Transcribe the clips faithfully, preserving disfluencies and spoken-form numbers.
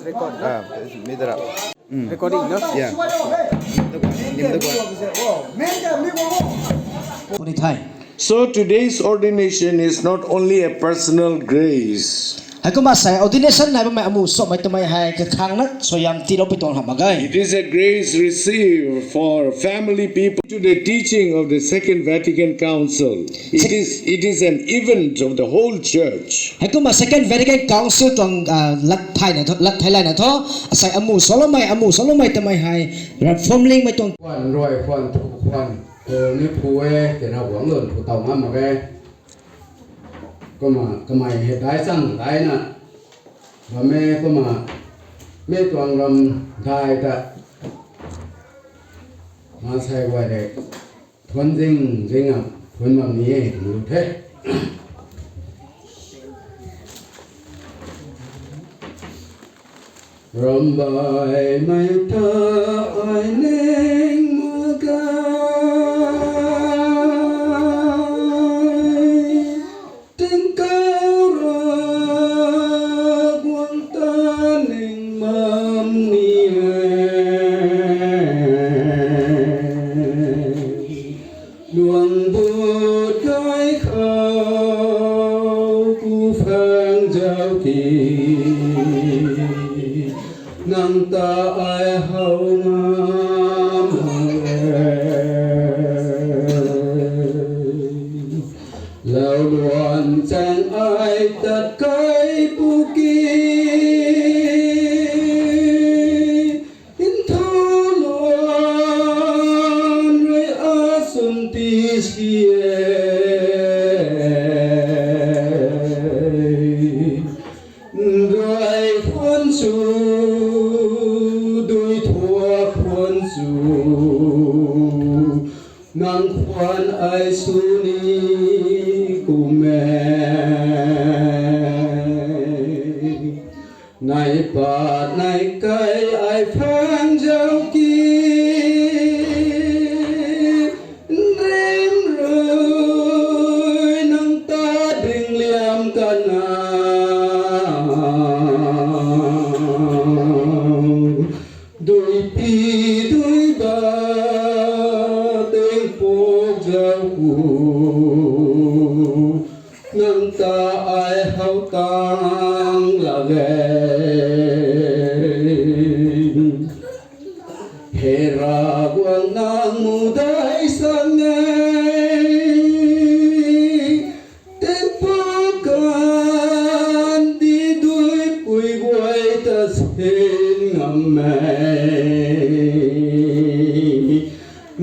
Record, no? Ah, mi dara. Mm. Recording, no? Yeah. Nim tu guay, nim tu guay. Puni thai. So today's ordination is not only a personal grace. Heikumna sei ordination nai bammei amu samei twmei hei kakhang na suaihiam tiilou pui tuang hamh mak ge. It is a grace received for family people to the teaching of the Second Vatican Council. It is, it is an event of the whole church. Heikumna Second Vatican Council tuang ah, lat thai na tho, lat thai lai na tho, asei amu saloumei, amu saloumei twmei hei, ram phwamlingmei tuang. Khwan ruai, khwan thu, khwan, khou ni phu e, kena guang lun phu taw ngam mak ge. Kumna kamei hei dai chang dai na bam e, kumna mi tuang ram dai ta maansei guay rei thuan zing zing a thuan bam ni e twna lu the. Rambaimei ta ai ning mak ge, tingkauh Ravguangc ta ning bam ni e. Luang bu kai khou ku phang zauc ki, nang ta ai how ngam e. Lau luan chang ai tat kai pu ki, nthu luan rui aswn ti si e. Nruai khwan sw, dui thuak khwan sw, nang khwan ai sw ni kum e. Nai pat nai kai ai phang zauc ki, nrim rui nang ta ding liam kan na. Dui pi dui ba ting puk zauc ku, nang ta ai how tang lak e. He Ravguangc, nang mu dai sang e. Tingpuk kandih duipui guay ta sin ngam e.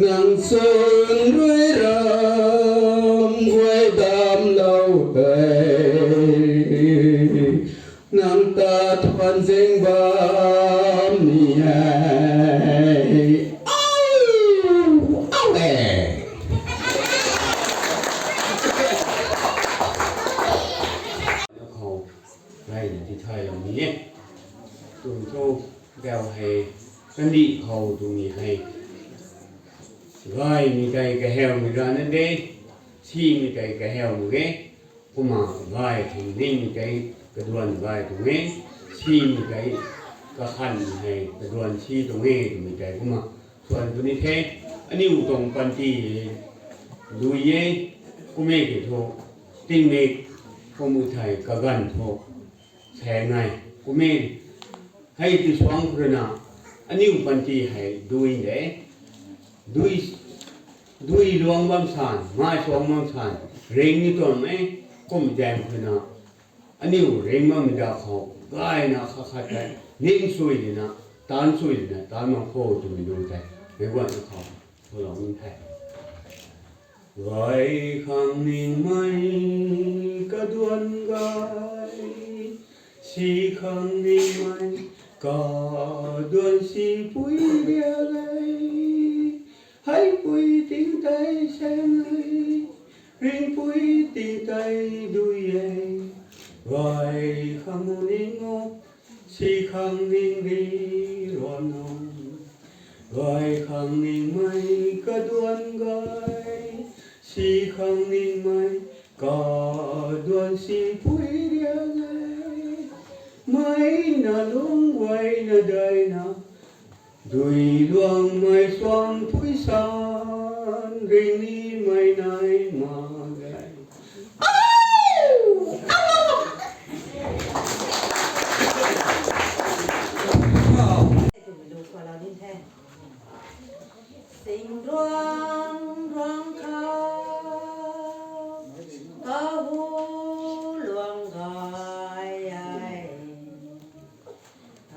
Nang chwn rui ram guay damclou e. Nang ta thuan zing bam ni e. Au, au e. Khou reyna tithaylou ni e. Tw thu, gau hei, kandih khou twmei hei, gaymei tei kahawmei rana de, simei tei kahaw mak ge. Kumna gay thei nimei tei kaduan gay tuang e, simei tei kakhanmei hei kaduan si tuang e twmei tei kumna thuan puni the. Aniu tuang panty dui e, kum e ki thu, tingmik, kum u thei kaganv thu, saeng nai, kum e, hei ti suang khou rui na, aniu panty hei dui de, dui, dui luang bam san, mai suang bam san, ring ni tuang e, kum zaeng khou rui na, aniu ring bammei da khou, gayna khat khat tei, ning sui dina, taanc sui dina, taanc mak khou twmei lu tei, meic guayna khou, thulou ni the. Gay khang ningmei kaduan gay, si khang ningmei kaduan sipui ria e. Heipui ting tei saeng e, ringhpui ting tei dui e. Gay khang ning o, si khang ning ri ruan o. Gay khang ningmei kaduan gay, si khang ningmei kaduan sipui ria e. Mei na lung guay na dai na, dui luang mei suang pui san, ring ni mei nai ma gay. Sing ruang ruang khou, kahu luang gay ai.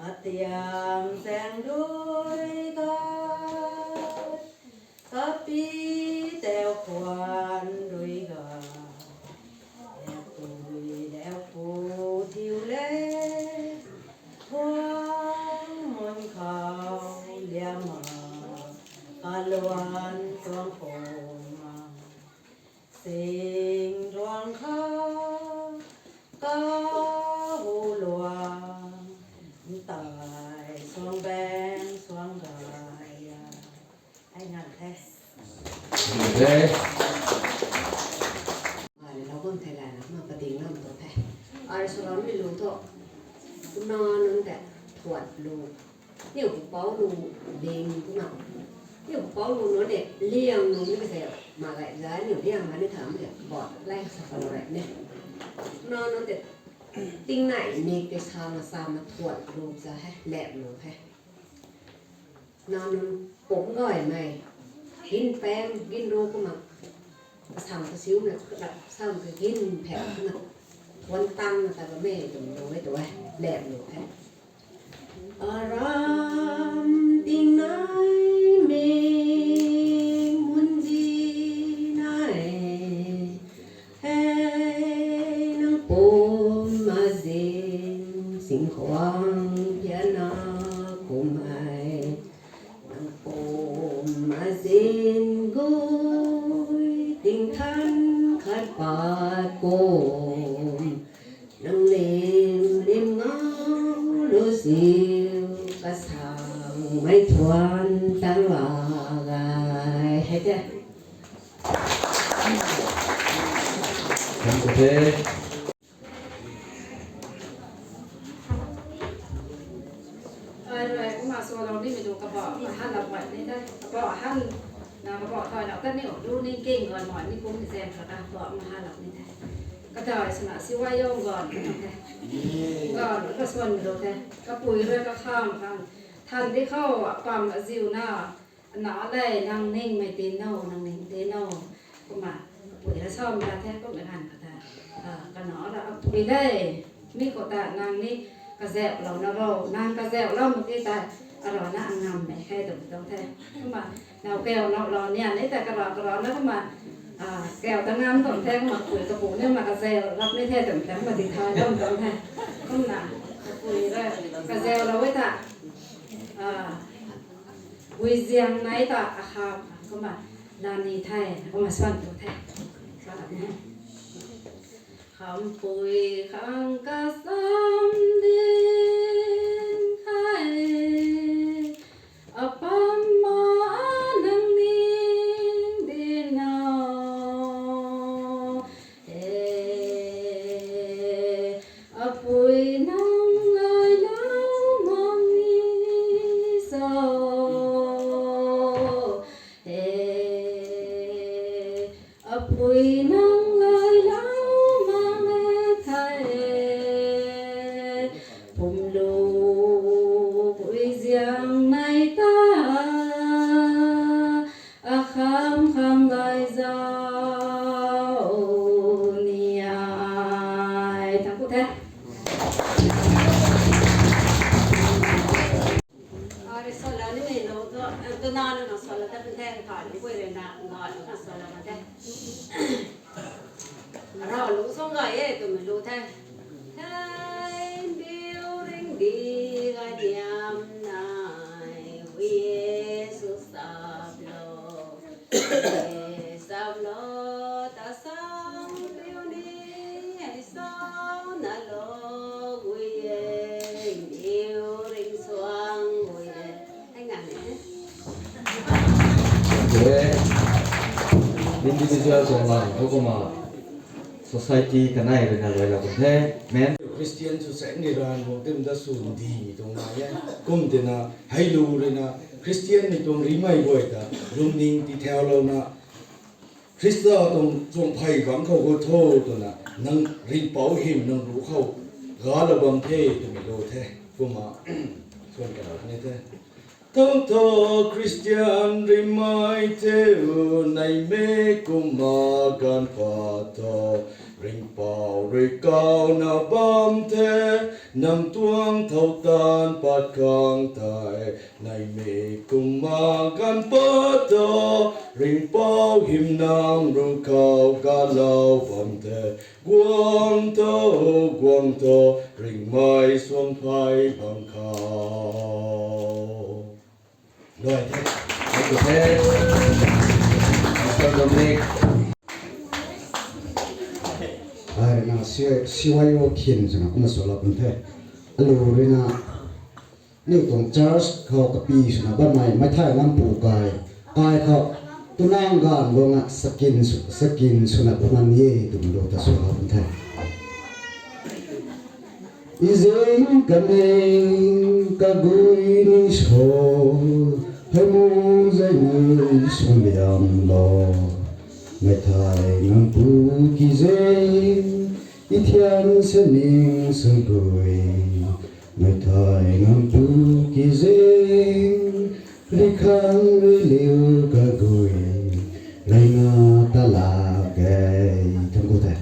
Atiam zaeng rui ga, kapi teu khwan rui ga, epui leu pu thiu le, thuang mun khou liama, kaluan tuang puma. Sing ruang khou, kahu luang, ntai suang bang suang gay a. Ai ngan the. Ngan the. Ai lou bam the la na, ma pating lam tu the. Ai sw lam mi lu thu. Kumna nunc tei thuan lu. Niu pu pou lu ling kumna. Niu pu pou lu nunc de liang lu ni ka se ma gay za niu liang ma ni tham de bot lai sa ka lu rai ne. Kumna nunc tei ting nai ni tei sa ma sa ma thuan lu za he, lem lu he. Nang nunc pumc gaymei, gin pang, gin ru kumna, kasang kasiu na, kasang kagin phek kumna, wan tang na ta bammei tuang lu e tu e, lem lu e. Aram ting nai mei, mun zi nai, hei nang pum mazin, singkhwang piana kum hei. Nang pum mazin gui, tingthan khat pat kum. Nang lim lim ngau lu ziu, kasang mei thuan tang la gay. Hei te. Thank you, te. Ai, rui kumna sw lou nimei tu kabah, han lou guay ni te. Kabah han, na kabah thai lou ta niu, lu ni king guay mei ni kum ni zaeng khat ta, kabah ma han lou ni te. Kadai swna siwai yong guay ni te. Guay ni ka swan mi lou te. Kapui rui kakham khang, than di khou, apam aziu na, Ana le, nang ningmei tin no, nang ning tin no. Kumna, pui la sam la the, kumna han ka ta. Ah, kanac la, apui le, mi khou ta nang ni kazauh lou na ro, nang kazauh lou mak ki ta, arana angammei khe tuang tuang the. Kumna, nau keu nau lou ni, ani ta karau karau na kumna, ah, keu ta ngam tuang the, kumna pui kapu ni ma kazauh lou ni the tuang the, kumna di thai tuang tuang the. Kumna, pui le, kazauh lou e ta. Ah, Guiziang nai ta ahap, kumna, lani the, kumna swan tu the. Swan tu the. Khampui khang kasam din khai, apam ma nang ning din na. He, apui nang lai lau mang ni sa. He, apui nang lai lau mang e thai. Pum lu pui ziang nai ta. Akham kham gay zau ni ai. Thang ku the. Ari sola ni mei lo to, tu na na sola ta pen the, thai lu pui re na, na na sola ma the. Rau lu song gay e, tu mei lu the. Thai biu ring di gay diam nai, wi e su sap lo. Sap lo, ta sang piu ni, hei sau na lo, gui e, niu ring suang gui e. Hei ngan e. Okay. Individual tuang lam thu kumna society kanei rui na lui la kum the. Men. Christian sw seng ni ran bam tim ta sw ndi mi tuang nai e. Kum tina, hei lu rui na, Christian ni tuang rimei guay ta, lungning ti thau lou na, Khrista tuang chuang phey bang khou gu tho twna, nang ringhpouc hym nang ru khou ga lou bam the twmei lu the. Kumna, suan ka ni the. Tho tho Christian rimei teu, neimei kumna ganv pat tho, ringhpouc rui kauna bam the, nang tuang thow taanv pat khang tei, neimei kumna ganv pat tho, ringhpouc hym nang ru khou ga lou bam the, guang tho, guang tho, ringhmei chuang phey bang khou. Luai the. Thank you, sir. Mister Dominic. Ai, na, C-, C Y O khin swna kumna sw lou pun the. Alu rui na, aniu tuang church khou kapi swna bammei, mei thei ngampu kai, kai khou, tunang ganv guang a, sakin sw-, sakin swna bam man e, twmei lu ta sw lou pun the. I zing kaning kagui ni so, hei mu zai nui sw liam lo. Mei thei ngampu ki zing, i thian saning sagui. Mei thei ngampu ki zing, ri khang ri liu kagui, rey nga ta la kei. Thank you, the.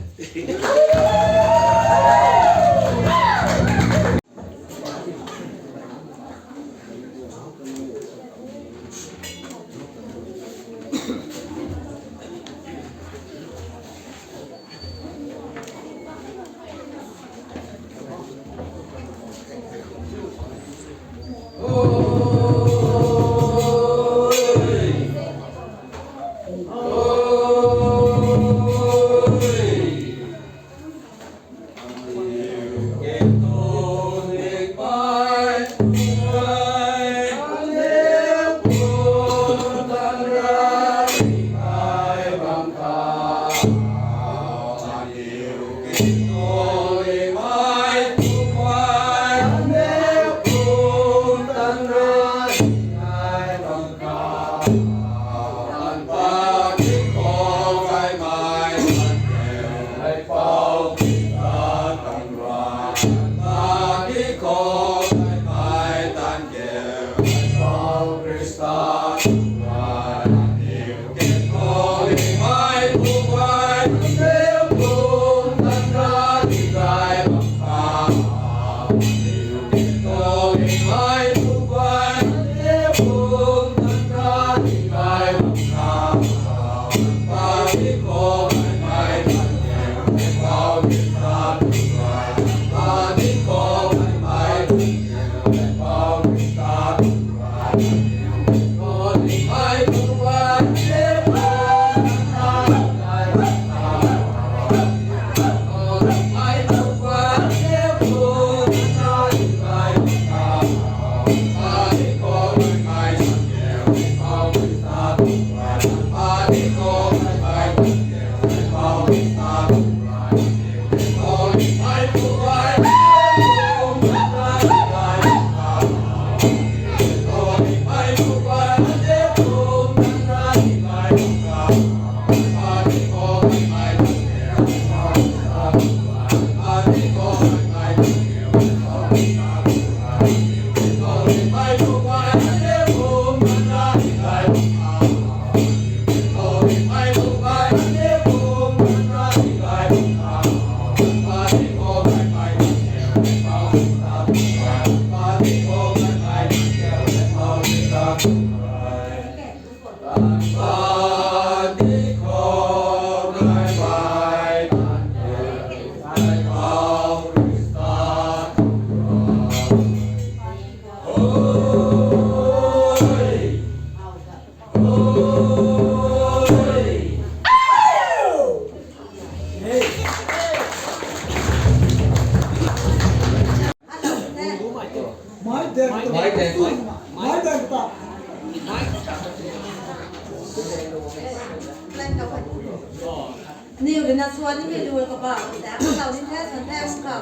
Niu rui na suan nimei lu ka ba, ta ka tau ni the, suan the, ka.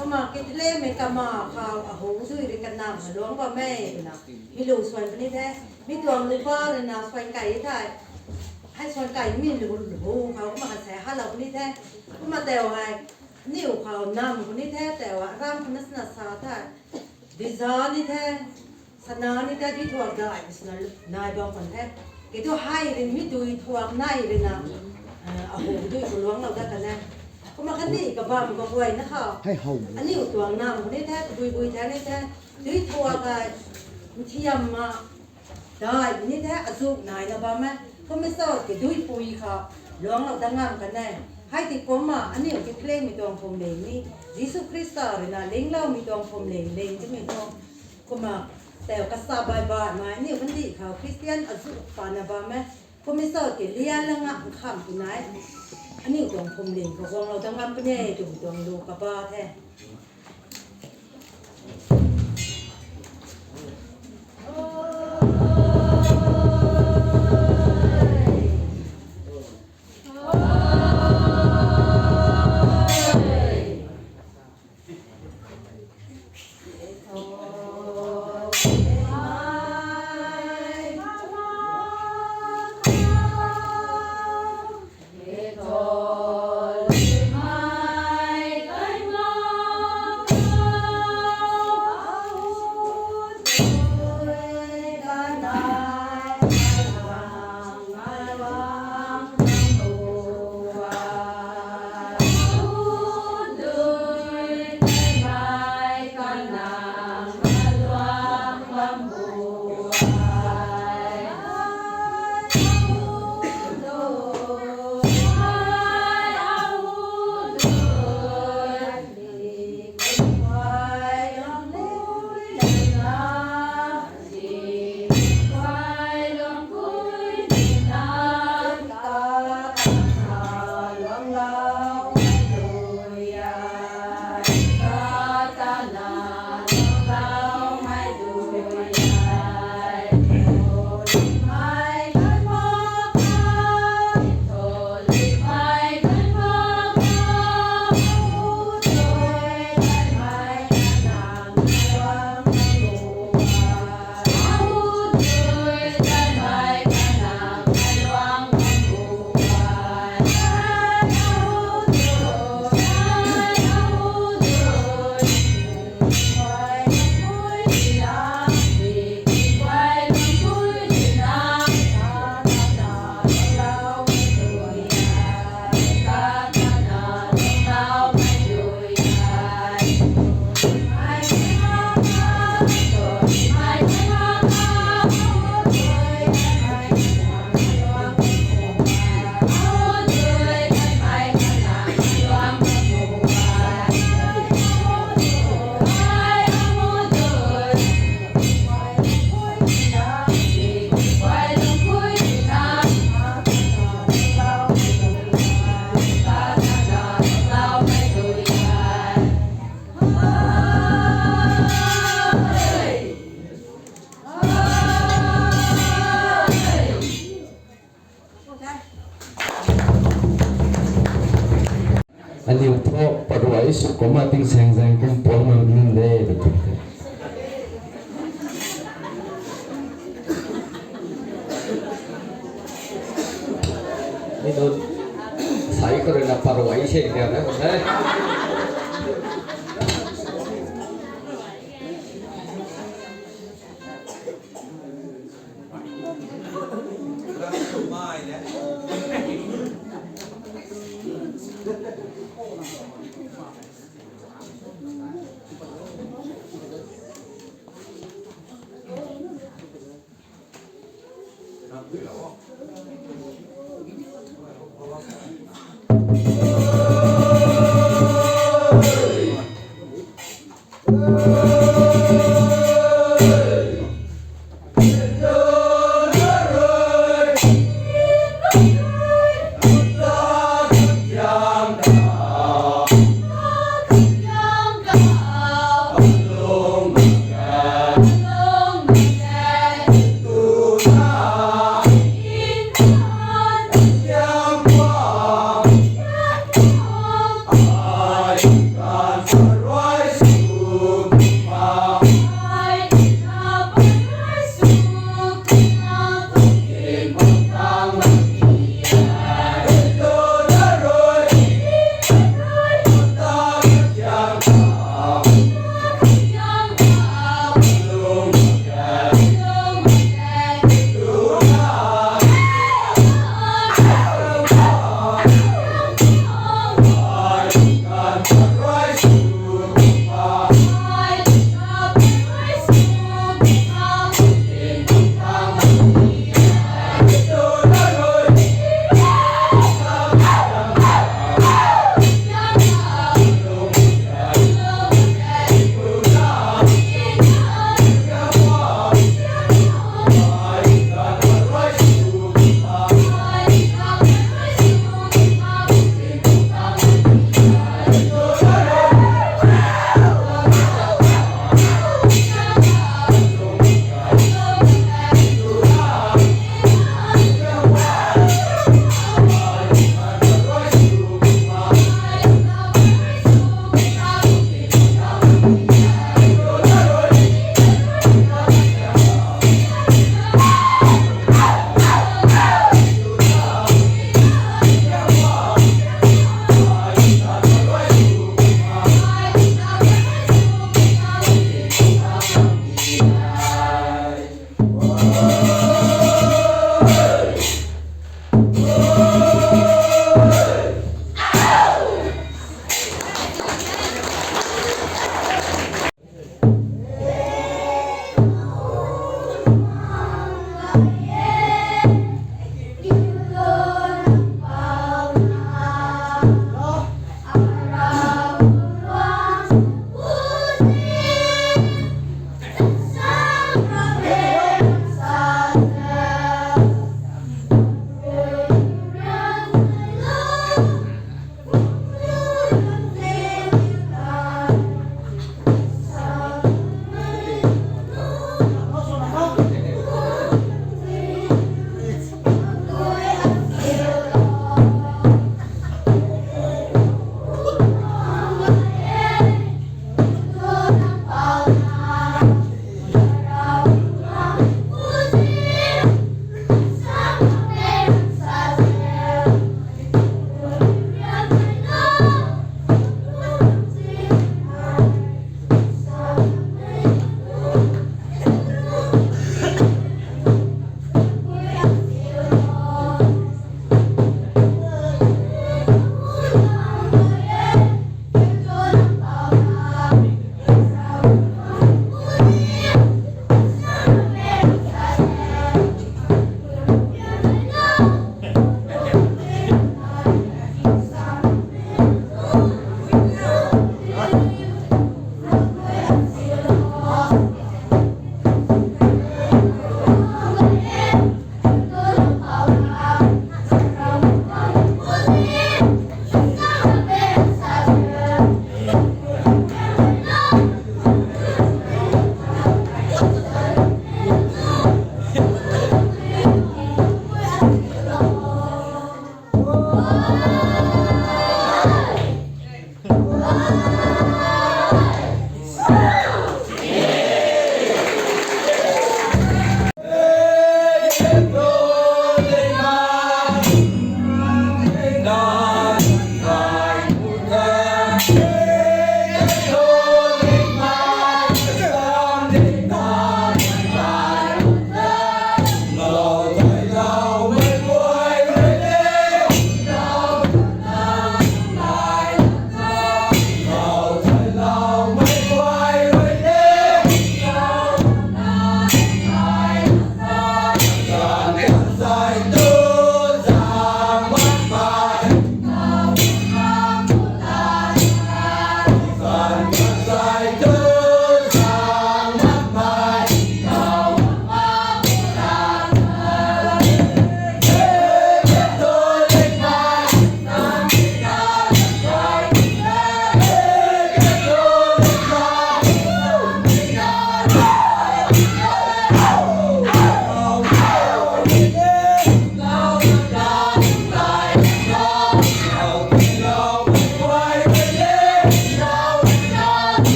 Kumna Katholikmei kama khou ahu dui rui kanamv luang bam e twna mi lu suan puni the. Mi tuang lu pa rui na suan kai the. Hei suan kai mi lu lu khou kumna kan sei halou puni the. Kumna teu hei aniu khou nam puni the, teu hei ram puna sna sa the. Diza ni the, sana ni the, dui thuak dai sna nai bam kan the. Kiu thu hei rui mi dui thuak nai rui na, eh, ahu dui khou luang lou dat kan e. Kumna khatni kabam kaguayna khou aniu tuang nam puni the, kabui bui the ni the, dui thuak a, nthiam ma, dai ni the, azuk naina bam e. Kumna sou ki dui pui khou luang lou dat ngam kan e. Hei ti kumna aniu Katholikmei tuang phuamling ni, Jisu Khrista rui na lingloumei tuang phuamling ling timei thu. Kumna teu kasa bai bai mai aniu kandih khou Christian azuk pana bam e. Kumna sou ki lian la ngam kham tu nai. Aniu tuang phuamling khou guang lou dat ngam kan e twmei tuang lu kaba the. Aniu thu paruai sw kumna tingsaeng zaeng kum puang mak nin de, tw the. Ni tu sai khou rui na paruai se kya na, eh?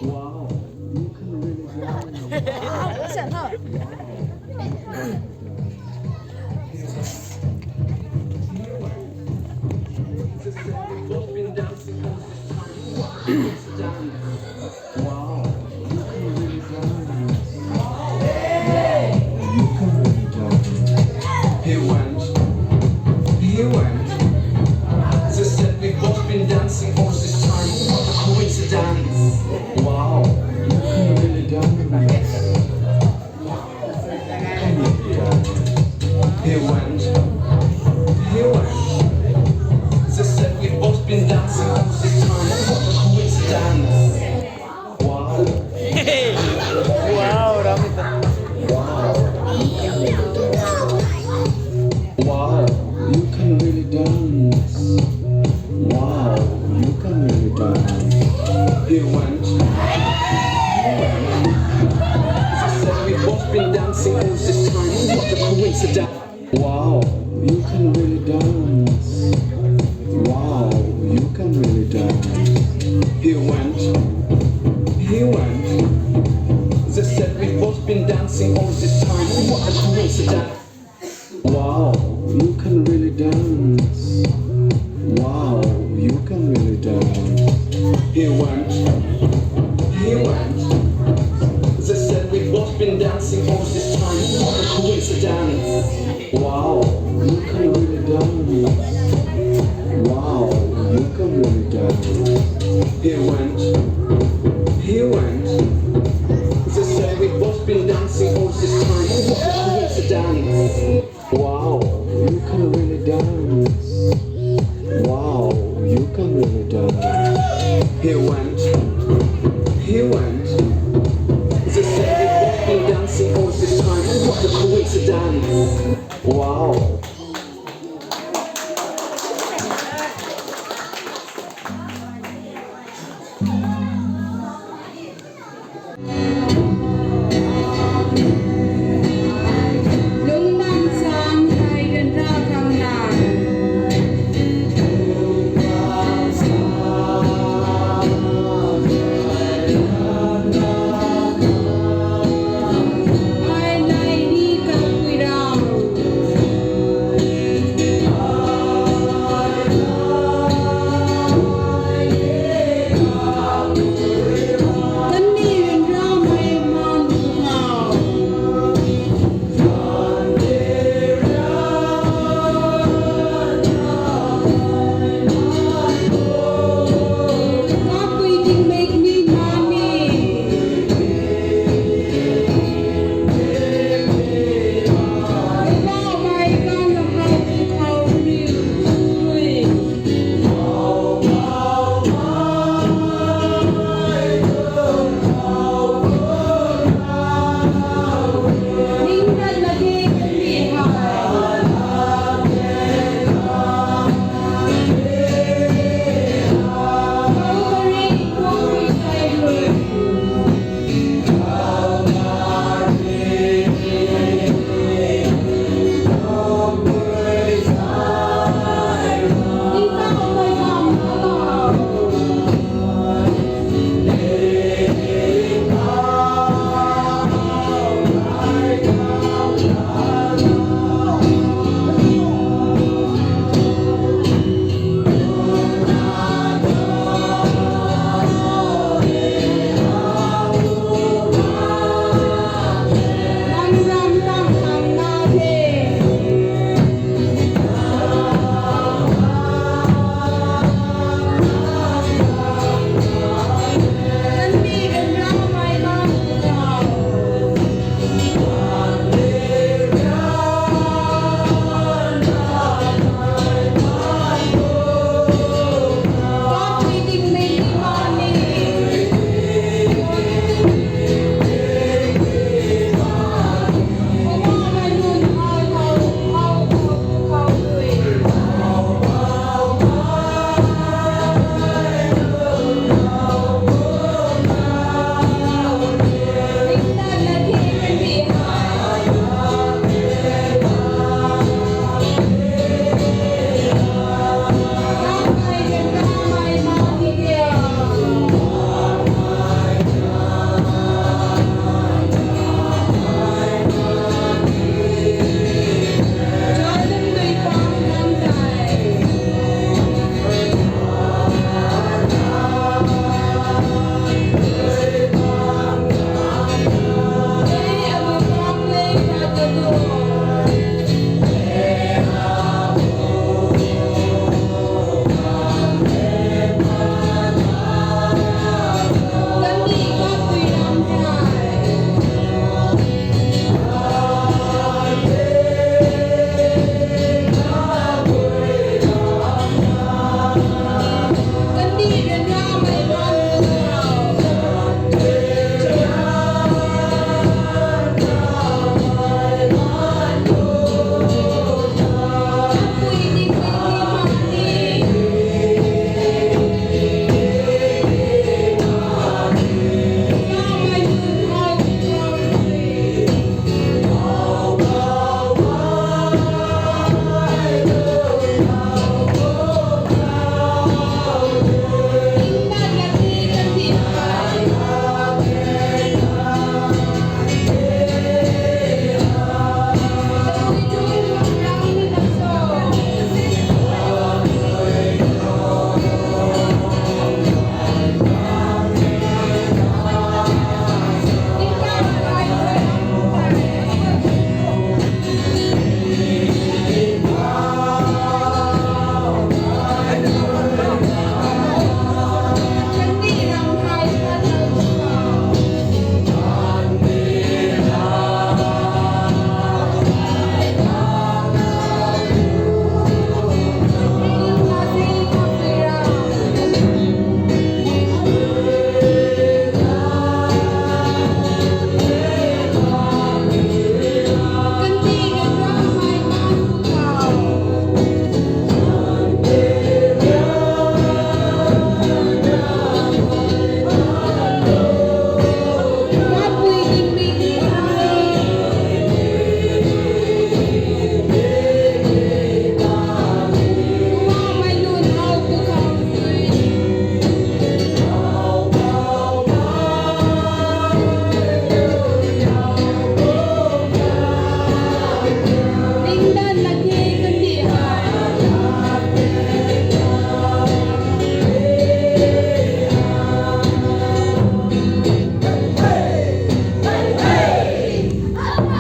Wow, you can really dance. Wow, you can really dance. You can really dance. He went, he went. As I said, we've both been dancing all this time. What a coincidence. Wow, you can really dance. He went, he went. As I said, we've both been dancing all this time. What a coincidence. Wow. Wow, Ramita. Wow. Wow, you can really dance. Wow, you can really dance. He went. He went. As I said, we've both been dancing all this time. What a coincidence. Wow, you can really dance. Wow, you can really dance. He went, he went. As I said, we've both been dancing all this time. What a coincidence. Wow, you can really dance. Wow, you can really dance. He went.